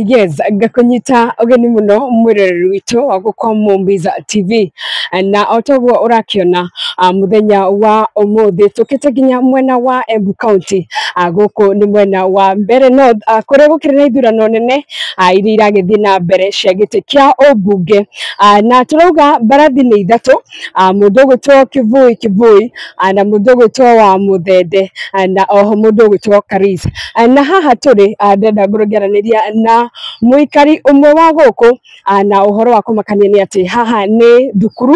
Yes, ngakunyita ũgeni mũno mwĩroreri witũ wa gũkũ Mumbiza TV, na o toguo ũrakiona mũthenya wa ũmũthĩ tũkĩte nginya mwena wa Embu County, gũkũ nĩ mwena wa Mbeere North, kũrĩa gũkĩrĩ na ithurano nene iria iragĩthiĩ na mbere cia gĩtĩ kĩa ũmbunge, na tũrauga mbarathi nĩ ithatũ, mũndũ ũgwĩtwo Kivui Kivui, na mũndũ ũgwĩtwo wa Mũthende, na oho mũndũ ũgwĩtwo Karis. Na haha tũrĩ, ndĩrenda ngorwo ngĩaranĩria na mũikari ũmwe wa gũkũ, na ũhoro wa kũmakania nĩ atĩ haha nĩ thukuru,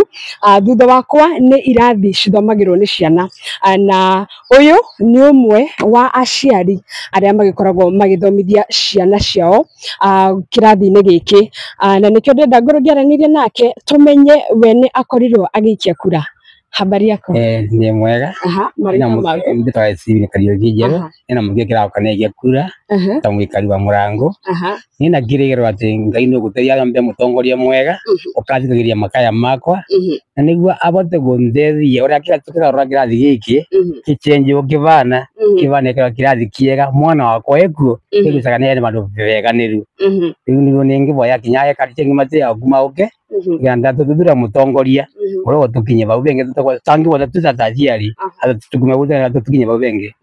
thutha wakwa nĩ irathi cithomagĩrwo nĩ ciana, na ũyũ nĩ ũmwe wa aciari arĩa magĩkoragwo magĩthomithia ciana ciao kĩrathi-inĩ gĩkĩ, na nĩkĩo ndĩrenda ngorwo ngĩaranĩria nake tũmenye we nĩ akorirwo agĩikia kura. Habari yako? Ni mwega. Marĩtwa maku? Ndĩtwa Steven Kariuki Njerũ. Ena mũingĩ kĩraoka nĩgia kura ta mũikari wa Mũrango. Niĩ na ngĩrĩgĩrĩrwo atĩ Ngai nĩ ũgũteithia mbe mũtongoria mwega ũkathikagĩria makaya makwa na nĩguo abote gũndeithia ũrĩa tũkĩgarũra kĩrathi gĩkĩ gĩchenjwo kĩbana kĩbana kĩrathi kĩega mwana wakwa ekuo ĩgucaga nĩ ene bandũ beganĩru. Rĩu nĩguo nĩngĩboya kinya ekari chengi matĩa kuma ũke ganda tũthuthura mũtongoria ũrĩa ũtũkinye bau benge tangĩbota tuta aciari tukume gũtera tũkinye bau benge.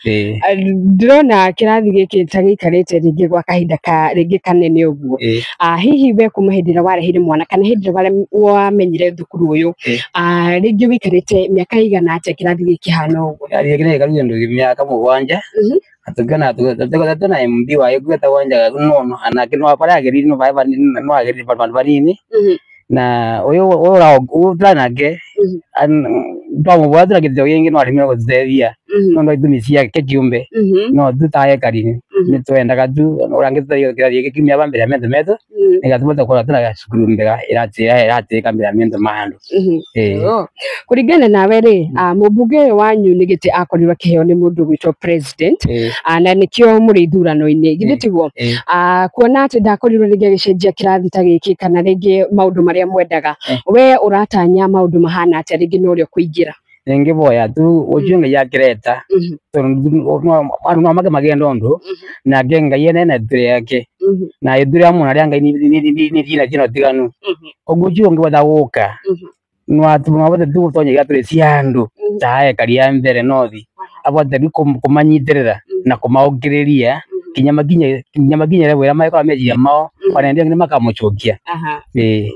Ndĩrona kĩrathi gĩkĩ ta gĩikarĩte rĩngĩ gwa kahinda ka rĩngĩ kanene ũguo. Hihi we kuma hĩndĩ ĩrĩa wareheire mwana kana hĩndĩ ĩrĩa wamenyire thukuru ũyũ, rĩngĩ wĩikarĩte mĩaka ĩigana atĩa kĩrathi gĩkĩ kĩhana ũguo? Kĩrathi gĩkĩ nĩgĩikarire mĩaka 7. Atugana tuna MD wa gweta wanja nono anake no aparagĩrire no no agĩrire bandu banini na uyu ura nake twamubwathira gĩtĩo gĩngĩ no arĩmire gũtũteithia no no itũmi ciake kĩũmbe no tu ta ekari nĩ twendaga tu ũrĩa angĩtũteithia kĩrathi gĩkĩ kiumia ba mbere ya mentho metũ nĩgetha tũbote gũkorwo tũna cukuru mbega ĩratĩĩka mbere ya mentho ma andũ. Kũringana nawe rĩ, mũmbunge ũyũ wanyu nĩ gĩtĩ akorirwo akĩheo nĩ mũndũ ũgwĩtwo president, na nĩkĩo mũrĩ ithurano-inĩ, githĩ tiguo? Kuona atĩ ndakorirwo rĩngĩ agĩcenjia kĩrathi ta gĩkĩ kana rĩngĩ maũndũ marĩa mwendaga, we ũratanya maũndũ mahana atĩa rĩngĩ na ũrĩa ũkũingĩra? Nĩngĩboya tu ũcio Ngai akĩreta tondũ andũ no make magenda ũndũ nake Ngai ene na ithuĩ yake na ithuĩ ya mũno arĩa Ngai nĩ cina ũtiganu koguo ũcio ũngĩbota gũka no abote tu gũtonya iratũ cia andũ ta ekari ya Mbeere North abote tu kũmanyitĩrĩra na kũmaũkĩrĩria kinya makinye level ĩrĩa magĩkorwo meciria mao ona nĩ makamũcokia.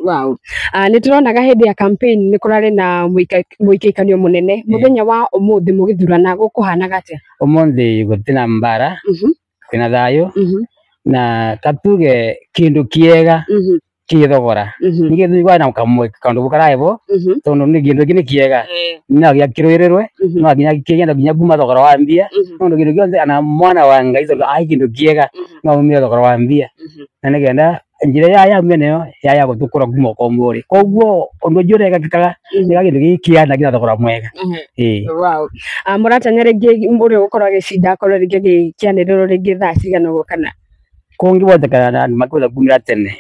Wow. Nĩ tũronaga hĩndĩ ya campaign nĩ kũrarĩ na mũikĩkanio mũnene. Mũthenya wa ũmũthĩ mũgĩthurana gũkũhanaga atĩa? Ũmũthĩ gũtirĩ mbara, kwĩna thayũ na katuge kĩndũ kĩega kĩ thogora ningĩ thugwa na kamwe kaundu gukaraevo tondu ni kindu giki ni kiega no gĩa kĩrũĩrĩrwe no nginya kĩgenda nginya kuma thogora wa mbia tondu kindu gĩothe ana mwana wa Ngai tondu ai kindu kĩega no umire thogora wa mbia na nĩgenda njĩra ya ya mene ya ya gũtũkũra kuma ũkombori koguo ũndũ ũngĩ ũrekĩkaga nĩ kindu gĩkĩ kĩana kĩna thogora mwega. Wow. Mũratanya rĩngĩ ũrĩa ũgũkorwo agĩcinda akorwo rĩngĩ agĩkĩanĩrĩrwo rĩngĩ thaa cigana ũguo kana? Kũngĩbotekana na andũ makĩhota kumĩra tene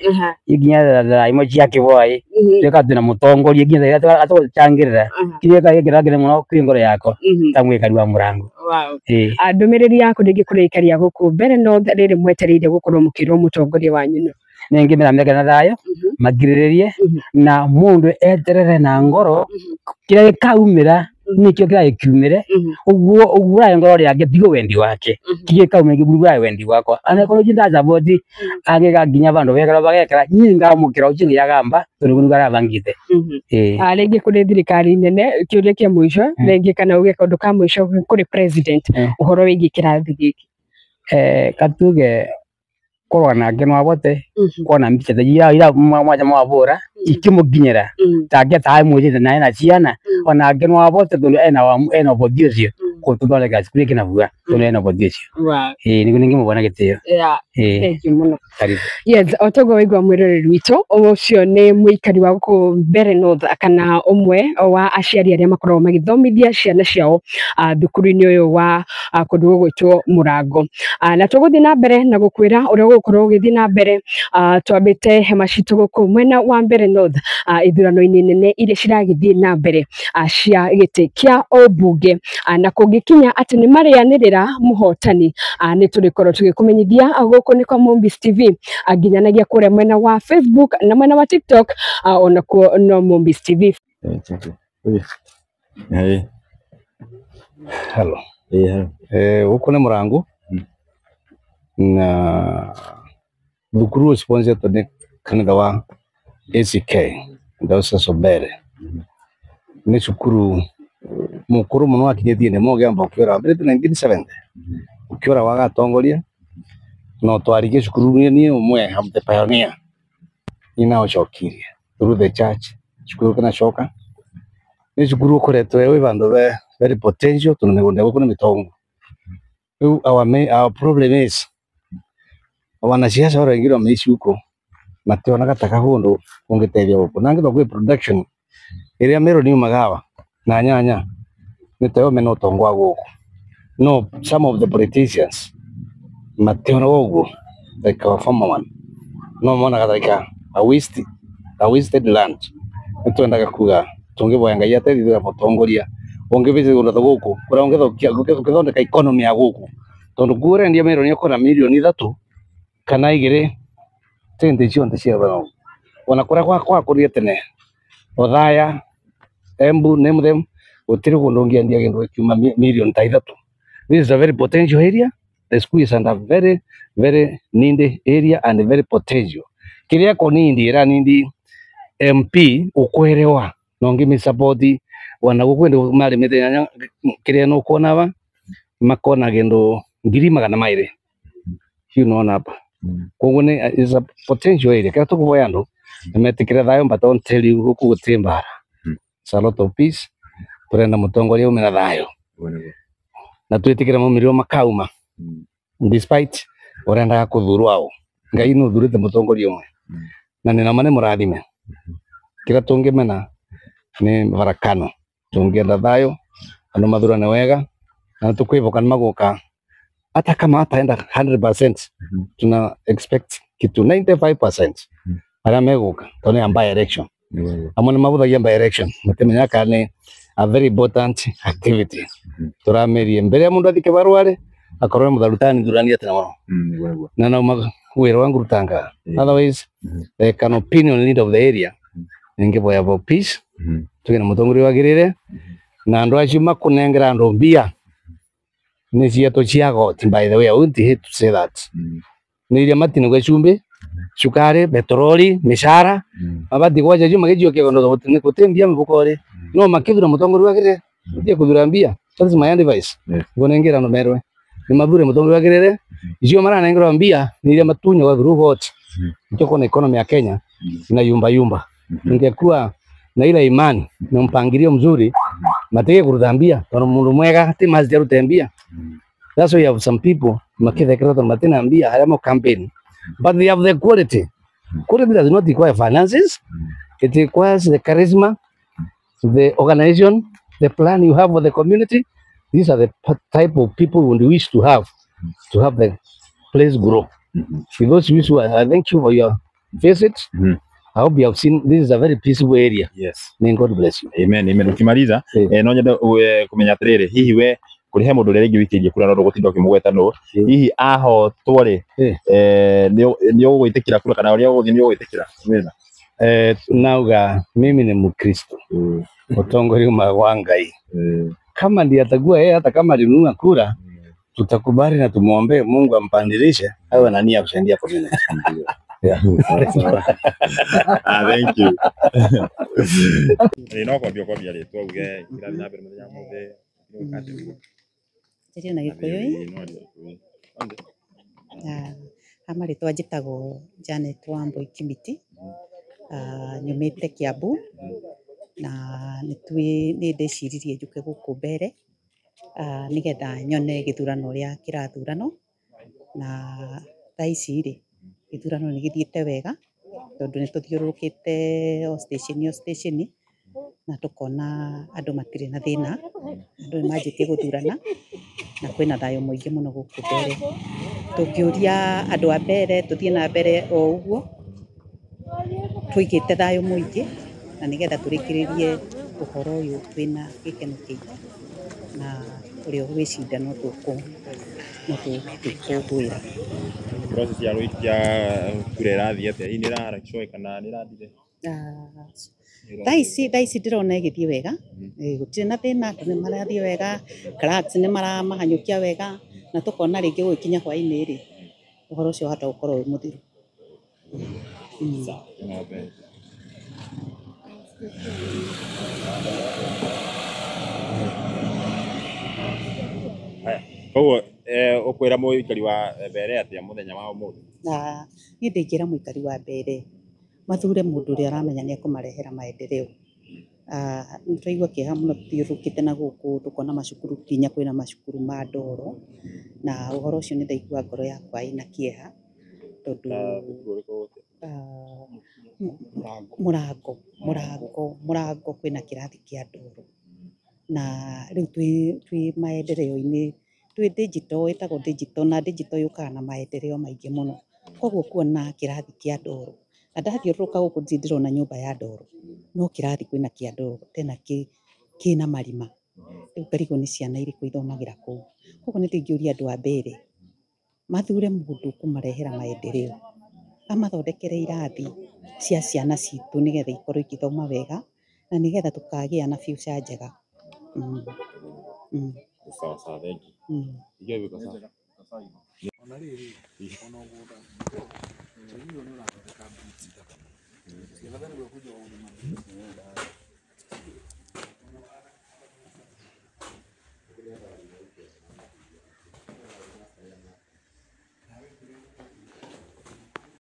nginya thaa 1 cia kĩhwaĩ tuĩka twĩna mũtongoria nginya thaa atũgũchangĩrĩra kĩrĩa gĩkĩra mũno kwĩ ngoro yakwa ta mwĩkari wa Mũrango. Wow. Ndũmĩrĩri yaku rĩngĩ kũrĩ aikari a gũkũ Mbeere North rĩrĩ mwetereire gũkorwo mũkĩrwo mũtongoria wanyu nũ? Nĩngĩmera meke na thayũ makirĩrĩrie na mũndũ eterere na ngoro kĩrĩa gĩkaumĩra nĩkĩo kĩrĩa gĩkiumĩre ũguo ũguo ngoro yake tiguo wendi wake kĩrĩa gĩkaumĩra nĩguo wendi wakwa anakorwo njĩ ndasapoti angĩka nginya bandũ bekara bagekara niĩ ngamũkĩra ũcio nĩagamba tondũ nĩguo arabangĩte. Rĩngĩ kũrĩ thirikari nene kĩũria kĩa mũico rĩngĩ kana uge kaũndũ ka mũico kũrĩ president ũhoro wĩgiĩ kĩrathi gĩkĩ? Katuge korwa nake no abote kuona mbica ta ira ira mwaja mwabura ikĩmũkinyĩra take taĩ mwĩrĩte nae na ciana onake no abote tondu ena ena ũboti ũcio gũtũthondekera cukuru ĩkĩ na bua tondu ena ũboti ũcio. Ĩĩ nĩguo nĩngĩmũbona gĩtĩo. Thank you mũno. Karibu. Yes, o toguo waigua mwĩroreri witũ ũcio nĩ mũikari wa gũkũ Mbeere North kana ũmwe wa aciari arĩa makoragwo magĩthomithia ciana ciao thukuru-inĩ ũyũ wa kũndũ gũgwĩtwo Mũrango. Na tũgũthiĩ na mbere na gũkwĩra ũrĩa ũgũkorwo ũgĩthiĩ na mbere, twambĩte hema citũ gũkũ mwena wa Mbeere North, ithurano-inĩ nene iria ciragĩthiĩ na mbere cia gĩtĩ kĩa ũmbunge, na kũngĩ Kũngĩkinya atĩ nĩ marĩanĩrĩra mũhotani, nĩ tũrĩkorwo tũgĩkũmenyithia gũkũ nĩ kwa Mumbiz TV, nginyanagia kũrĩa mwena wa Facebook na mwena wa TikTok, onakuo no Mumbiz TV. Hello. Gũkũ nĩ Mũrango na thukuru sponsored nĩ kanitha wa ACK Diocese of Mbere. Nĩ cukuru mukuru muno akinyĩtie nĩ mũgĩamba ũkĩora wambĩrĩte 1970 ũkĩora wagatongoria no twarigie cukuru niĩ ũmwe I'm the pioneer ni nao cokirie through the church cukuru kana coka nĩ cukuru ũkoretwo wĩ vandũ very potential tondũ mĩgũnda gũkũ nĩ mĩtongu. Rĩu our problem is wanasiasa arĩa aingĩ maici huko mationaga ta kahũndũ ũngĩteithia gũkũ na ngĩthwa kwĩ production ĩrĩa meroni yumagawa na nyanya nĩ tayo mena ũtonga wa gũkũ no some of the politicians mationaga ũguo like our former one no monaga like a wasted land. Nĩ twendaga kuga tũngĩvoya Ngai ateithie mũtongoria ũngĩvisit kũndũ ta gũkũ kũrĩa ũngĩthondeka economy ya gũkũ tondũ kuo ũrendia meroni ũkona mirioni 3 kana 2 tente cionthe cia bana ona kũrĩa gwakũrire tene Othaya, Embu, name them, gũtirĩ kũndũ ũngĩendia kĩndũ gĩkiuma mirioni ta 3. This is a very potential area. The school is under very very needy area and very potential. Kĩrĩa ko nindi ĩra nindi MP ũkwerewa no ngimi support wana gũkũ ndũ marĩmĩte nyanya kĩrĩa no kuona ba makona kĩndũ 200,000 hiyo unaona hapa. Koguo nĩ is a potential area. Kĩrĩa tũkũvoya andũ nĩmetĩkĩre thayũ but don't tell you gũkũ gũtirĩ mbara. It's a lot of peace. Tũrenda mũtongoria ume na thayũ na twĩtĩkĩre maumĩrĩro makauma despite ũrendaga kũthurwo ao. Ngai nĩ ũthurĩte mũtongoria ũmwe na nĩ nama nĩ mũrathime. Kĩrĩa tũngĩmena nĩ barakano. Tũngĩenda thayũ andũ mathurane wega na tũkwĩvoka nĩ magũka hata kama hataenda 100% tuna expect kitu 95% arĩa megũka tondũ nĩ by election. Amwe nĩ mabũthagia by election matimenyaga kana nĩ a very important activity. Tũramerie mbere ya mũndũ athiĩ kĩbarũa rĩ akorwo nĩ mũtharutani thurania tene mũno na nauma wĩra wangu rutanga. Otherwise like an opinion leader of the area ningĩvoya about peace tuge na mũtongoria wagĩrĩire na andũ acio makũnengera andũ mbia nĩ cietũ cia goti. By the way, I wouldn't hate to say that. Nĩ iria matinagwo cumbĩ, cukari, petroli, mĩcara mabati gwaja cio magĩcokia kũndũ gũtirĩ mbia mĩhuko rĩ no makĩthura mũtongoria wagĩrĩire ũtige kũthura mbia. That is my advice. Nĩguo nengera andũ merwe nĩ mathure mũtongoria wagĩrĩire icio maranengerwo mbia nĩ iria matunyagwo through goti. Nĩkĩo kuona economy ya Kenya ina yumba yumba. Ingekuwa na ile imani na mpangilio mzuri matige kuruta mbia tondu mundu mwega ti mazi arute mbia. That's why you have some people makithekera tondu matina mbia haria mo campaign but they have the quality. Quality does not require finances. It requires the charisma, the organization, the plan you have for the community. These are the type of people we wish to have the place grow. For those who I thank you for your visit. I hope you have seen this is a very peaceful area. Yes. May God bless you. Amen. Amen. Ukimaliza no nyende kumenya atiriri hihi we kuri he mundu uria ringi wikirie kura no ndugutinda ukimugweta no hihi ahotwo ri ni ugwitikira kura kana uria uguthii ni ugwitikira? Nauga mimi ni Mkristo. Utongoria wa Ngai. Kama ndiye atakuwa yeye, hata kama alinunua kura tutakubali na tumuombe Mungu ampandilishe awe na nia kusaidia community. Yeah. Thank you. Ni no kwambia kwambia rĩtwa uge kĩrathiĩ na mbere mũthenya mũthĩ. Njarie na Gĩkũyũ ha marĩtwa njĩtagwo Janet Wambui Kimiti, nyumĩte Kiambu na nĩ ndĩciririe njũke gũkũ mbere nĩgetha nyone gĩthurano ũrĩa kĩrathuranwo na thaa ici rĩ gĩthurano nĩ gĩthiĩte wega tondũ nĩ tũthiũrũrũkĩte o station o station na tũkona andũ matirĩ na thĩna, andũ nĩ manjĩtie gũthurana na kwĩna thayũ mũingĩ mũno gũkũ mbere. Tũngĩũria andũ a mbere tũthiĩ na mbere o ũguo tũigĩte thayũ mũingĩ na nĩgetha tũrĩkĩrĩrie ũhoro ũyũ twĩna gĩkeno kĩingĩ na Ũrĩa ũgwĩcinda no tũkũgwĩra. Process ya gũikia kura ĩrathiĩ atĩa? Hihi nĩ ĩraharakishwo kana nĩ ĩrathire? Thaa ici ndĩrona ĩgĩthiĩ wega. Gũtirĩ na thĩna, andũ nĩ marathiĩ wega, clerks nĩ maramahanyũkia wega, na tũkona rĩngĩ gũgĩkinya hwaĩ-inĩ rĩ, ũhoro ũcio wahota gũkorwo wĩ mũthiru. Sawa, ng'ombe. Haya, koguo ũkwĩra mũikari wa Mbere atĩa mũthenya wa ũmũthĩ? Na niĩ ndingĩra mũikari wa Mbere mathure mũndũ ũrĩa aramenya nĩ ekũmarehera maendeleo. Nĩ twaigua kĩeha mũno tũthiũrũrũkĩte na gũkũ tũkona macukuru, nginya kwĩna macukuru ma ndoro, na ũhoro ũcio nĩ ndaigua ngoro yakwa ĩna kĩeha tondũ Mũrango kwĩna kĩrathi kĩa ndoro, na rĩu twĩ maendeleo-inĩ, twĩ digital, ĩtagwo digital, na digital yũkaga na maendeleo maingĩ mũno. Koguo kuona kĩrathi kĩa ndoro, na ndathiũrũrũka gũkũ ndirĩ ndĩrona nyũmba ya ndoro, no kĩrathi kwĩna kĩa ndoro tena kĩna marima. Rĩu ngarigwo nĩ ciana irĩkũ ithomagĩra kũu. Koguo nĩ ndingĩũria andũ a Mbere mathure mũndũ ũkũmarehera maendeleo, amathondekere irathi cia ciana citũ nĩgetha ikorwo igĩthoma wega na nĩgetha tũkagĩa na future njega. Sawa sawa, thank you. Igia wiko sawa. Ona rĩrĩ, ona ũgũnda nĩ ũrathondeka boots thaka mũno. Ciabatha nĩguo kũnja ũrĩma.